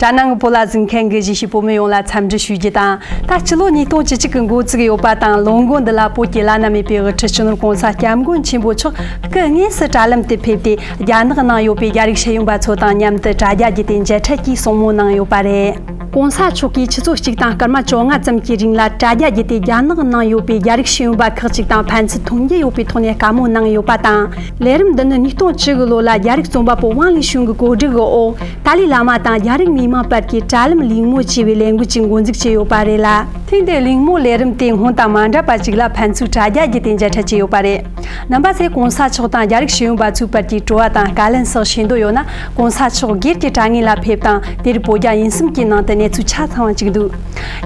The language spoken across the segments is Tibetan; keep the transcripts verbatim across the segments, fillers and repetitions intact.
དྲ་ནང་གི་བོད་ལ་གཟིགས་མཁན་གྱི་གཞིས་བྱེས་བོད་མི་ཡོངས་ལ་འཚམས་འདྲི་ཞུ་རྒྱུ་དང་། ད་སྤྱི་ལོ་ཉིས་སྟོང་བཅུ་གཅིག་གི་འགོ་བཙུགས་ཡོད་པ་དང་། ལོ་འགོ་འདི་ལ་བོད་ཀྱི་བླ་ན་མེད་པའི་དབུ་ཁྲིད་སྤྱི་ནོར་གོང་ས་སྐྱབས་མགོན་ཆེན་པོ་མཆོག་སྐུ་དངོས་སུ་དྲ་ལམ་དུ་ཕེབས་ཏེ། རྒྱ་ནག་ནང་ཡོད་པའི་རྒྱ་རིགས་ཤེས་ཡོན་པ་ཚོ་དང་མཉམ་དུ་དྲ་རྒྱ་བརྒྱུད་དེ་མཇལ་འཕྲད་ཀྱིས་གསུང་མོལ་གནང་ཡོད་པ་རེད། གོང་ས་མཆོག་གིས་ཆུ་ཚོད་གཅིག་དང་སྐར་མ་བཅོ་ལྔ་ཙམ་གྱི་རིང་ལ་དྲ་རྒྱ་བརྒྱུད་དེ་རྒྱ་ནག་ནང་ཡོད་པའི་རྒྱ་རིགས་ཤེས་ཡོན་པ་ཁག་ཅིག་དང་ཕན་ཚུན་མཐོང་རྒྱུ་ཡོད་པའི་ཐོག་ནས་བཀའ་མོལ་གནང་ཡོད་པ་དང་། ལས་རིམ་འདི་ནི་ཉིས་སྟོང་བཅུ་དགུ་ལོ་ལ་རྒྱ་རིགས་རྩོམ་པ་པོ་ཝང་ལི་ཞུན་གྱི་གོ་སྒྲིག་གི་འོག་ཏཱ་ལའི་བླ་མ་དང་རྒྱ་རིགས་མི་མང་བར་གྱི་དྲ་ལམ་གླེང་མོལ་ཅེས་པའི་ལས་འགུལ་ཅིག་འགོ་འཛུགས་བྱས་ཡོད་པ་རེད་ལ། ཐེངས་འདིའི་གླེང་མོལ་ལས་རིམ་དེ་སྔོན་དང་མ་འདྲ་བ་ཅིག་ལ་ཕན་ཚུན་དྲ་རྒྱ་བརྒྱུད་དེ་མཇལ་འཕྲད་བྱས་ཡོད་པ་རེད། རྣམ་པ་ཚོས་གོང་ས་མཆོག་དང་རྒྱ་རིགས་ཤེས་ཡོན་པ་ཚོའི་བར་གྱི་དྲི་བ་དང་བཀའ་ལན་སོགས་ཤེས་འདོད་ཡོད་ན། གོང་ས་མཆོག་སྒེར་གྱི་དྲ་ངོས་ལ་ཕེབས་དང་། དེར་བོད་རྒྱ་དབྱིན་གསུམ་གྱི་ནང་དུ་གནས་ཚུལ་ཆ་ཚང་བ་ཅིག་འདུག་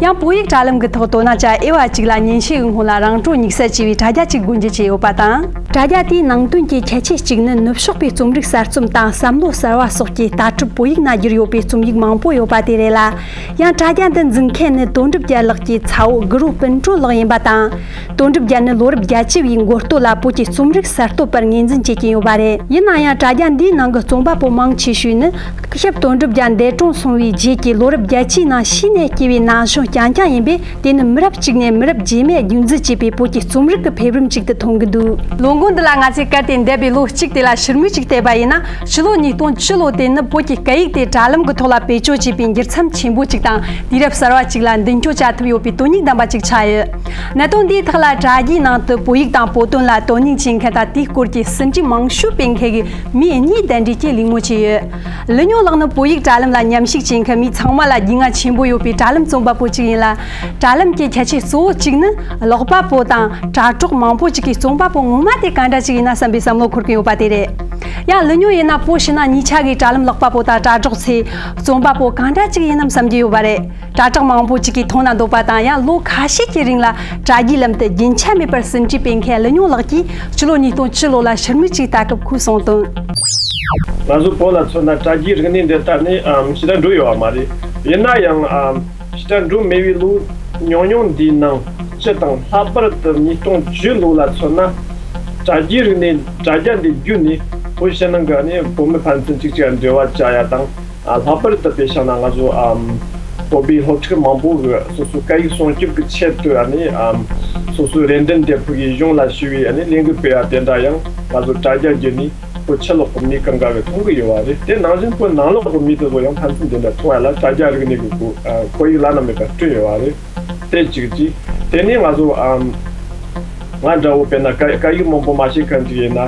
ཡང་བོད་ཡིག་དྲ་ལམ་གྱི་ཐོག་དོ་སྣང་བྱ་འོས་པ་ཅིག་ལ་ཉིན་ཤས་ཀྱི་སྔོན་ལ་རང་གྲོལ་ཉིག་གསལ་ཅེས་པའི་དྲ་རྒྱ་ཅིག་སྒོ་འབྱེད་བྱས་ཡོད་པ་དང་། དྲ་རྒྱ་དེའི་ནང་དོན་གྱི་ཁྱད་ཆོས་གཅིག་ནི། ནུབ་ཕྱོགས་པའི་རྩོམ་རིག་གསར་རྩོམ་དང་བསམ་བློ་གསར་བ་སོགས་ཀྱི་ལྟ་གྲུབ་བོད་ཡིག་ནང་བསྒྱུར་ཡོད་པའི་རྩོམ་ཡིག་མང་པོ་ཡོད་པ་དེ་རེད་ལ། ཡང་དྲ་རྒྱ་འདི་འཛིན་མཁན་ནི་དོན་གྲུབ་རྒྱལ་ལགས་ཀྱི་ཚ་བོ་གུ་རུ་སྤུན་གྲོལ་ལགས་ཡིན་པ་དང་། དོན་གྲུབ་རྒྱལ་ནི་ལོ་རབས་བརྒྱད་ཅུ་བའི་འགོ་སྟོད་ལ་བོད་ཀྱི་རྩོམ་རིག་གསར་གཏོད་པར་ངོས་འཛིན་བྱེད་ཀྱིན་ཡོད་པ་རེད། ཡིན་ན་ཡང་དྲ་རྒྱ་འདིའི་ནང་གི་རྩོམ་པ་པོ་མང་ཆེ་ཤོས་ནི། སྐུ་ཞབས་དོན་གྲུབ་རྒྱལ་འདས་གྲོངས་སོང་བའི་རྗེས་ཀྱི་ལོ་རབས་བརྒྱད་ཅུའི་ནང་ཕྱི་ནས་སྐྱེས་པའི་ན་གཞོན་རྐྱང་རྐྱང་ཡིན་པས། དེ་ནི་མི་རབས་གཅིག་ནས་མི་རབས་རྗེས་མའི་རྒྱུན་འཛིན་བྱས་པའི་བོད་ཀྱི་རྩོམ་རིག་གི་འཕེལ་རིམ་ཅིག་ཏུ་མཐོང་གི་འདུག་ལོ་འགོ་འདི་ལ་ང་ཚོས་གལ་ཏེ་འདས་པའི་ལོ་གཅིག་དེ་ལ་ཕྱིར་མིག་ཅིག་བལྟས་པ་ཡིན་ན། ཕྱི་ལོ་ཉིས་སྟོང་བཅུ་ལོ་དེ་ནི་བོད་ཀྱི་སྐད་ཡིག་དེ་དྲ་ལམ་གྱི་ཐོག་ལ་བེད་སྤྱོད་བྱས་པའི་འགྱུར་མཚམས་ཆེན་པོ་ཅིག་དང་། དུས་རབས་གསར་བ་ཅིག་ལ་མདུན་སྐྱོད་བྱ་ཐུབ་ཡོད་པའི་དོན་སྙིང་ལྡན་པ་ཅིག་ཆགས་ཡོད། གནད་དོན་འདིའི་ཐད་ལ་དྲ་རྒྱའི་ནང་དུ་བོད་ཡིག་དང་བོད་དོན་ལ་དོ་སྣང་བྱེད་མཁན་དང་། དེའི་སྐོར་གྱི་ཟིན་བྲིས་མང་ཤོས་སྤེལ་མཁན་གྱི་མི་གཉིས་གདན་འདྲེན་གྱིས་གླེང་མོལ་བྱས་ཡོད། ལི་ཉོ་ལགས་ནི་བོད་ཡིག་དྲ་ལམ་ལ་མཉམ་ཞུགས་བྱེད་མཁན་མི་ཚང་མ་ལ་རྒྱུས་མངའ་ཆེན་པོ་ཡོད་པའི་དྲ་ལམ་རྩོམ་པ་པོ་གཅིག་ཡིན་ལ། དྲ་ལམ་གྱི་ཁྱད་ཆོས་གཙོ་བོ་གཅིག་ནི། ཀློག་པ་པོ་དང་དྲ་གྲོགས་མང་པོ་གཅིག་གིས་རྩོམ་པ་པོ་ངོ་མ་དེ་གང་འདྲ་ཅིག་ཡིན་ན་བསམ་པའི་བསམ་བློ་འཁོར་གྱི་ཡོད་པ་དེ་རེད། ཡང་ལི་ཉོ་ཡིན་ན་བོད་ཕྱི་ནང་གཉིས་ཆ་གི་དྲ་ལམ་ཀློག་པ་པོ་དང་དྲ་གྲོགས་ཚོས་རྩོམ་པ་པོ་གང་འདྲ་ཅིག་ཡིན་ནམ་བསམ་གྱི་ཡོད་པ་རེད། དྲ་གྲོགས་མང་པོ་གཅིག་གིས་མཐོང་ན་འདོད་པ་དང་། ཡང་ལོ་ཁ་ཤས་ཀྱི་རིང་ལ་དྲ་རྒྱའི་ལམ་དུ་རྒྱུན་ཆད་མེད་པར་ཟིན་བྲིས་སྤེལ་མཁན་ལི་ཉོ་ལགས་ཀྱིས་ཕྱི་ལོ་ཉིས་སྟོང་བཅུ་ལོ་ལ་ཕྱིར་མིག་ཅིག་ལྟ་སྐབས་ཁོས་གསུངས་དོན། ང་ཚོ་བོད་ལ་མཚོན་ན་དྲ་རྒྱའི་རིག་གནས་འདི་ད་ནི་ཨམ་ཞེ་དྲག་འགྲོ་ཡོད་པ་མ་རེད། ཡིན་ན་ཡང་ཨམ་ཞེ་དྲག་འགྲོ་མེད་པའི་ལོ་ཉུང་ཉུང་འདིའི་ནང་སྤྱི་དང་ལྷག་པར་དུ་ཉིས་སྟོང་བཅུ་ལོ་ལ་མཚོན་ན། དྲ་རྒྱའི་རིག་གནས་དྲ་རྒྱ་འདི་བརྒྱུད་ནས་བོད་ཕྱི་ནང་གི་ནི་བོད་མི་ཕན་ཚུན་གཅིག་གཅིག་འབྲེལ་བ་བྱ་ཡ་དང་། ཨ་ལྷག་པར་དུ་དཔེ་བཞག་ན་ང་ཚོ་ཨམ་བོད་པའི་སློབ་ཕྲུག་མང་པོ་གི་སོ་སོའི་སྐད་ཡིག་སྲུང་སྐྱོབ་ཀྱི་ཆེད་དུ་ཨ་ནི་ཨམ་སོ་སོའི་རེ་འདུན་དེ་ཕ་གིའི་གཞུང་ལ་ཞུ་བའི་ཨ་ནི་ལས་འགུལ་སྤེལ་བ་དེ་འདྲ་ཡང་ང་ཚོ་དྲ་རྒྱ་བརྒྱུད་ནས་བོད་ཕྱི་ལོགས་ཀྱི་མི་གང་ག་གིས་མཐོང་གི་ཡོད་པ་རེད། དེ་ནང་བཞིན་བོད་ནང་ལོགས་ཀྱི་མི་དེ་ཚོ་ཡང་ཕན་ཚུན་དེ་འདྲ་མཐོང་ཡ་ལ་དྲ་རྒྱ་རིག་གནས་ཀྱི་སྒོ་ཨ་ཁོར་ཡུག་བླ་ན་མེད་པ་བསྐྲུན་ཡོད་པ་རེད། དེ་གཅིག་གཅིག་དེ་ནས་ང་ཚོ་ཨམ་ང་འདྲ་བོ་དཔེར་ན་སྐད་སྐད་ཡིག་མང་པོ་མ་ཤེས་མཁན་ཅིག་ཡིན་ན་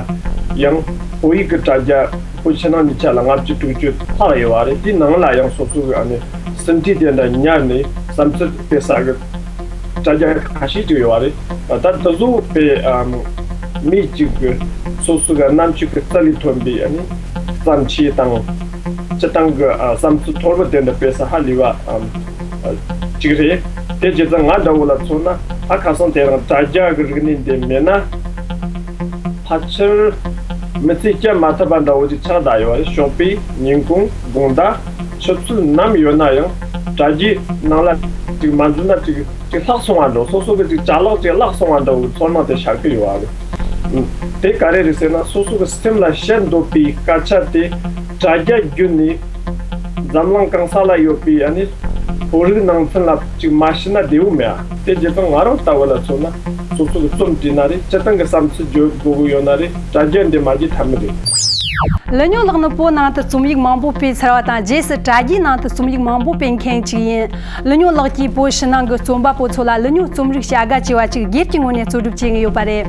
ཡང་བོད་ཡིག་གི་དྲ་རྒྱ་བོད་ཕྱི་ནང་གཉིས་ཆ་ལ་ལྔ་བཅུ་དྲུག་ཅུ་ལྷག་ཡོད་པ་རེད། དེའི་ནང་ལ་ཡང་སོ་སོ་གི་ཨ་ནི་ཟིན་བྲིས་དེ་འདྲ་ཉར་ནས་བསམ་ཚུལ་སྤེལ་ས་གི་དྲ་རྒྱ་ཁ་ཤས་ཅིག་ཡོད་པ་རེད། ད་དེ་ཚོ་དཔེ་ཨམ་མི་གཅིག་གི་སོ་སོ་གི་རྣམ་དཔྱོད་ཀྱི་རྩལ་ལས་ཐོན་པའི་ཨ་ནི་བརྩམས་ཆོས་དང་སྤྱི་བཏང་གི་ཨ་བསམ་ཚུལ་མཐོ་པོ་དེ་འདྲ་སྤེལ་ས་ཧ་ལས་པ་ཨམ། གཅིག་རེད། དེ་བྱས་ཙང་ང་འདྲ་བོ་ལ་མཚོན་ན་ད་ཁ་སང་དེ་རིང་དྲ་རྒྱ་གི་རིག་གནས་འདི་མེད་ན་ཕལ་ཆེར་མི་ཚེ་སྐྱེལ་མ་ཐུབ་པ་འདྲ་བོ་ཅིག་ཆགས་བསྡད་ཡོད་རེད། ཞོགས་པའི་ཉིན་གུང་དགོང་དག་ཆུ་ཚོད་ནམ་ཡོད་ན་ཡང་དྲ་རྒྱའི་ནང་ལ་ཅིག་མ་འཛུལ་ན་ཅིག་ཅིག་ལྷག་སོང་བ་འདྲ་བོ། སོ་སོ་གི་ཅིག་ཅ་ལག་ཅིག་ལྷག་སོང་བ་འདྲ་བོའི་ཚོར་སྣང་དེ་ཤར་གི་ཡོད་རེད། དེ་ག་རེ་རེད་ཟེར་ན་སོ་སོ་གི་སེམས་ལ་བཤད་འདོད་པའི་སྐད་ཆ་དེ་དྲ་རྒྱ་བརྒྱུད་ནས་འཛམ་གླིང་གང་ས་ལ་ཡོད་པའི་ཨ་ནི་བོད་རིགས་ནང་ཚན་ལ་ཅིག་མ་ཞུས་ན་བདེ་བོ་མེད་ཨ། དེ་བྱས་ཙང་ང་རང་ལྟ་བུ་ལ་མཚོན་ན་སོ་སོ་གི་རྩོམ་བྲིས་ན་རེད། སྤྱིར་བཏང་གི་བསམ་ཚུལ་བརྗོད་དགོས་ཀྱི་ཡོད་ན་རེད། དྲ་རྒྱ་འདི་མ་བརྒྱུད་ཐབས་མེད་རེད། ལི་ཉོ་ལགས་ནི་བོད་ནང་དུ་རྩོམ་ཡིག་མང་པོ་སྤེལ་ཚར་བ་དང་། རྗེས་སུ་དྲ་རྒྱའི་ནང་དུ་རྩོམ་ཡིག་མང་པོ་སྤེལ་མཁན་ཅིག་ཡིན། ལི་ཉོ་ལགས་ཀྱིས་བོད་ཕྱི་ནང་གི་རྩོམ་པ་པོ་ཚོ་ལ་ལི་ཉོ་རྩོམ་རིག་བྱ་དགའ་ཅེས་པ་ཅིག་སྒེར་གྱི་ངོས་ནས་གཙོ་སྒྲུབ་བྱེད་ཀྱི་ཡོད་པ་རེད།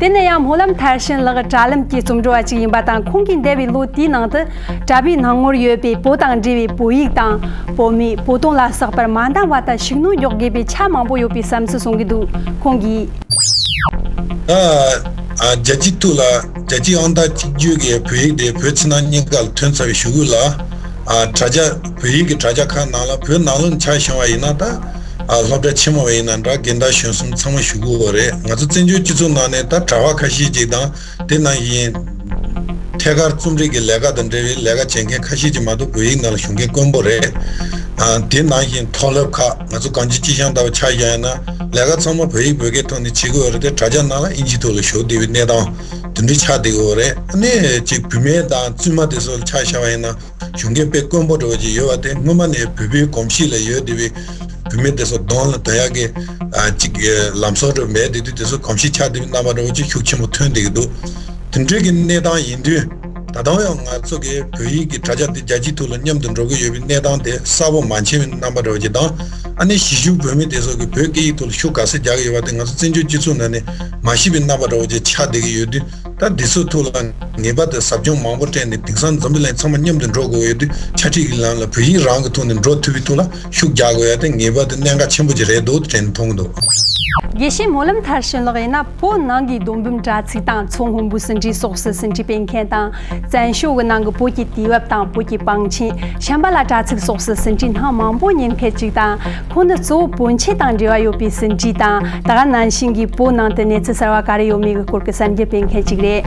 དེ་ནས་ཡང་སྨོན་ལམ་མཐར་ཕྱིན་ལགས་དྲ་ལམ་གྱི་རྩོམ་འབྲི་བ་ཅིག་ཡིན་པ་དང་། ཁོང་གིས་འདས་པའི་ལོ་དེའི་ནང་དུ་དྲ་བའི་སྣང་ངོར་ཡོད་པའི་བོད་དང་འབྲེལ་བའི་བོད་ཡིག་དང་། བོད་མིས་བོད་དོན་ལ་བསགས་པར་མ་འདང་བ་དང་ཤུགས་སྣོན་རྒྱག་དགོས་པའི་ཆ་མང་པོ་ཡོད་པའི་བསམ་ཚུལ་གསུང་གི་འདུག་ཁོང་གིས། ད་ཨ་རྒྱལ་སྤྱིའི་ཐོག་ལ་རྒྱལ་སྤྱིའི་ཨང་རྟགས་གཅིག་གྱུར་གྱི་བོད་ཡིག་དེ་བོད་ཕྱི་ནང་གཉིས་ཀ་ལ་ཐོན་ཚར་བའི་གཞུག་གུ་ལ། ཨ་དྲ་རྒྱ་བོད་ཡིག་གི་དྲ་རྒྱ་ཁག་ནང་ལ་བོད་ནང་ལོགས་ཆ་བཞག་པ་ཡིན་ན། ད་ཨ་སློབ་གྲྭ་ཆེན་མོ་བ་ཡིན་ན་འདྲ། དགོན་བདག་གཞོན་གསུམ་ཚང་མ་ཞུགས་ཀྱི་ཡོད་རེད། ང་ཚོ་བཙན་བྱོལ་སྤྱི་ཚོགས་ནང་ནས་ད་གྲྭ་པ་ཁ་ཤས་ཅིག་དང་། དེ་ནང་བཞིན་ཐད་ཀར་རྩོམ་རིག་གི་ལས་ཀ་དང་འབྲེལ་བའི་ལས་ཀ་བྱེད་མཁན་ཁ་ཤས་ཅིག་མ་གཏོགས་བོད་ཡིག་ནང་ལ་ཞུགས་མཁན་དཀོན་པོ་རེད། ཨ་དེ་ནང་བཞིན་མཐོ་སློབ་ཁག་ང་ཚོ་གངས་ཅན་སྐྱིད་གཤོངས་ལྟ་བུ་ཆ་བཞག་ཡིན་ན་ལས་ཀ་ཚང་མ་བོད་ཡིག་བོད་སྐད་ཐོག་ནས་བྱེད་ཀྱི་ཡོད་རེད་དེ། དྲ་རྒྱ་ནང་ལ་ཨིན་ཇིའི་ཐོག་ལ་ཞུགས་བསྡད་པའི་གནས་སྟངས་ འདི་འདྲ་ཆགས་བསྡད་ཡོད་རེད། ཨ་ནི་ཅིག་བུད་མེད་དང་བཙུན་མ་དེ་ཚོ་ཆ་བཞག་པ་ཡིན་ན་གཞོན་སྐྱེས་དཔེ་དཀོན་པོ་འདྲ་བོ་ཅིག་ཡོད་པ་དེ། སྔོན་མ་ནས་བོད་པའི་གོམས་གཤིས་ལ་ཡོད་བསྡད་པའི་བུད་མེད་དེ་ཚོ་གདོང་ལ་འདོན་ཡག་གི་ཨ་ཅིག་ལམ་སྲོལ་འདྲ་མེད་བསྡད་དུས། དེ་ཚོ་གོམས་གཤིས་ཆགས་བསྡད་པའི་རྣམ་པ་འདྲ་བོ་ཅིག་ཤུགས་ཆེན་པོ་ཐོན་བསྡད་ཀྱི་འདུག་དེ་འདྲའི་གི་གནས་སྟངས་ཡིན་དུས། ད་དུང་ཡང་ང་ཚོ་གི་བོད་ཡིག་གི་དྲ་རྒྱ་དེ་རྒྱལ་སྤྱིའི་ཐོག་ལ་མཉམ་དུ་འགྲོ་གི་ཡོད་པའི་གནས་སྟངས་དེ་གསལ་པོ་མ་མཇལ་བའི་རྣམ་པ་འདྲ་བོ་ཅིག་དང་། ཨ་ནི་གཞིས་བཞུགས་བོད་མི་དེ་ཚོ་གི་བོད་སྐད་ཡིག་ཐོག་ལ་ཤུགས་ག་ཚོད་རྒྱག་གི་ཡོད་པ་དེ་ང་ཚོ་བཙན་བྱོལ་སྤྱི་ཚོགས་ནང་ནས་མ་ཤེས་པའི་རྣམ་པ་འདྲ་བོ་ཅིག་ཆགས་བསྡད་ཀྱི་ཡོད་དུས། ད་འདི་ཚོའི་ཐོག་ལ་ངེས་པར་དུ་ཟབ་སྦྱོང་མང་པོ་སྤྲད་ནས། དེང་སང་འཛམ་བུ་གླིང་ཚང་མ་མཉམ་དུ་འགྲོ་དགོས་ཡོད་དུས། ཆ་སྒྲིག་གི་ལམ་ལ་བོད་ཡིག་རང་གི་ཐོག་ནས་འགྲོ་ཐུབ་པའི་ཐོག་ལ་ཤུགས་རྒྱག་དགོས་ཡ་དེ་ངེས་པར་དུ་གནད་འགག་ཆེན་པོ་ཅིག་རེད་འདུག་དྲན་མཐོང་གི་འདུག་དགེ་བཤེས་སྨོན་ལམ་མཐར་ཕྱིན་ལགས་ཡིན་ན། བོད་ནང་གི་རྡོ་འབུམ་དྲ་ཚིགས་དང་མཚོ་སྔོན་པོའི་ཟིན་བྲིས་སོགས་སུ་ཟིན་བྲིས་སྤེལ་མཁན་དང་། བཙན་བྱོལ་གྱི་ནང་གི་བོད་ཀྱི་དུས་བབ་དང་བོད་ཀྱི་བང་ཆེན། བཤམས་པ་ལ་དྲ་ཚིགས་སོགས་སུ་ཟིན་བྲིས་སྣ་མང་པོ་གཉེར་མཁན་ཅིག་དང་། ཁོང་ནི་གཙོ་བོ་བོན་ཆོས་དང་འབྲེལ་བ་ཡོད་པའི་ཟིན་བྲིས་དང་། ད་ག་ནང་བཞིན་གྱི་བོད་ནང་དུ་གནས་ཚུལ་གསར་བ་ག་རེ་ཡོད་མེད་ཀྱི་སྐོར་གྱི་གསར་འགྱུར་སྤེལ་མཁན་ཅིག་རེད།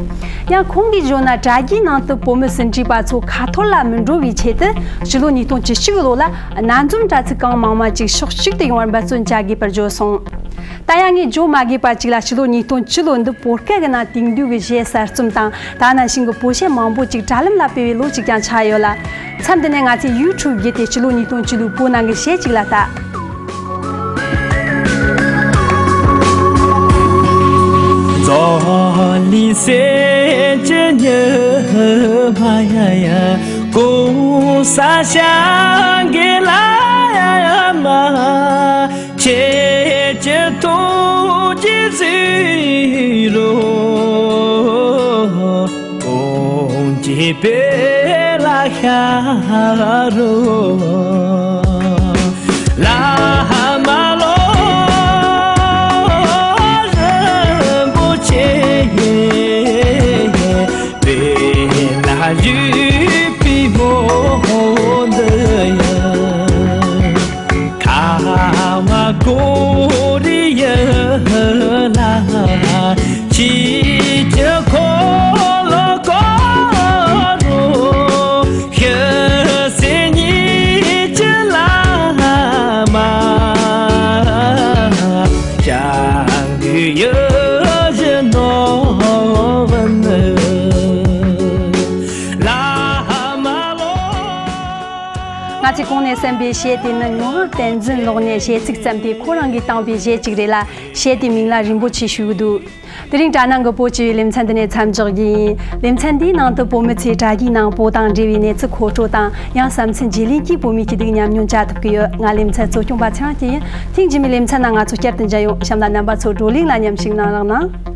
ཡང་ཁོང་གིས་བརྗོད་ན། དྲ་རྒྱའི་ནང་དུ་བོད་མི་ཟིན་བྲིས་པ་ཚོ་ཁ་འཐོར་ལ་མི་འགྲོ་བའི་ཆེད་དུ། ཕྱི་ལོ་ཉིས་སྟོང་བཅུ་གཅིག་ལོ་ལ་སྣ་འཛོམས་དྲ་ཚིགས་གང་མང་མང་ཅིག་ཕྱོགས་གཅིག་ཏུ་ཡོང་བར་འབད་བརྩོན་བྱ་དགོས་པར་བརྗོད་སོང་། ད་ཡང་ངས་བརྗོད་མ་དགོས་པ་ཅིག་ལ། ཕྱི་ལོ་ཉིས་སྟོང་བཅུ་ལོ་འདི་བོད་སྐད་ཀྱི་ནང་དེང་དུས་ཀྱི་གཞས་གསར་རྩོམ་དང་། ད་ནང་བཞིན་གྱི་བོད་གཞས་མང་པོ་ཅིག་དྲ་ལམ་ལ་སྤེལ་བའི་ལོ་ཅིག་ཀྱང་ཆགས་ཡོད་ལ། མཚམས་འདི་ནས་ང་ཚོས་ཡུ་ཊུབ་བརྒྱུད་དེ་ཕྱི་ལོ་ཉིས་སྟོང་བཅུ་ལོའི་བོད་ནང་གི་གཞས་ཅིག་ལ་ལྟ། ང་ཚོས་གོང་ནས་གསན་པའི་གཞས་དེ་ནི་ངག་དབང་བསྟན་འཛིན་ལགས་ནས་གཞས་ཚིག་བརྩམས་ཏེ་ཁོ་རང་གིས་བཏང་བའི་གཞས་ཅིག་རེད་ལ། གཞས་དེའི་མིང་ལ་རིན་པོ་ཆེ་ཞུ་གི་འདུག་དེ་རིང་དྲ་ནང་གི་བོད་སྤྱི་པའི་ལེ་ཚན་འདི་ནས་མཚམས་འཇོག་རྒྱུ་ཡིན། ལེ་ཚན་འདིའི་ནང་དུ་བོད་མི་ཚོས་དྲ་རྒྱའི་ནང་བོད་དང་འབྲེལ་བའི་གནས་ཚུལ་མཁོ་སྤྲོད་དང་། ཡང་བསམ་ཚུལ་བརྗེ་ལེན་གྱིས་བོད་མིའི་སྐྱིད་སྡུག་ཉམས་མྱོང་བྱ་ཐུབ་ཀྱི་ཡོད། ང་ལེ་ཚན་གཙོ་སྐྱོང་པ་ཚེ་རིང་སྐྱིད་ཡིན། ཐེངས་རྗེས་མའི་ལེ་ཚན་ནང་ང་ཚོ་བསྐྱར་དུ་མཇལ་ཡོང་། གཤམ་ལ་རྣམ་པ་ཚོ་བགྲོ་གླེང་ལ་མཉམ་ཞུགས་གནང་རོགས་གནང་།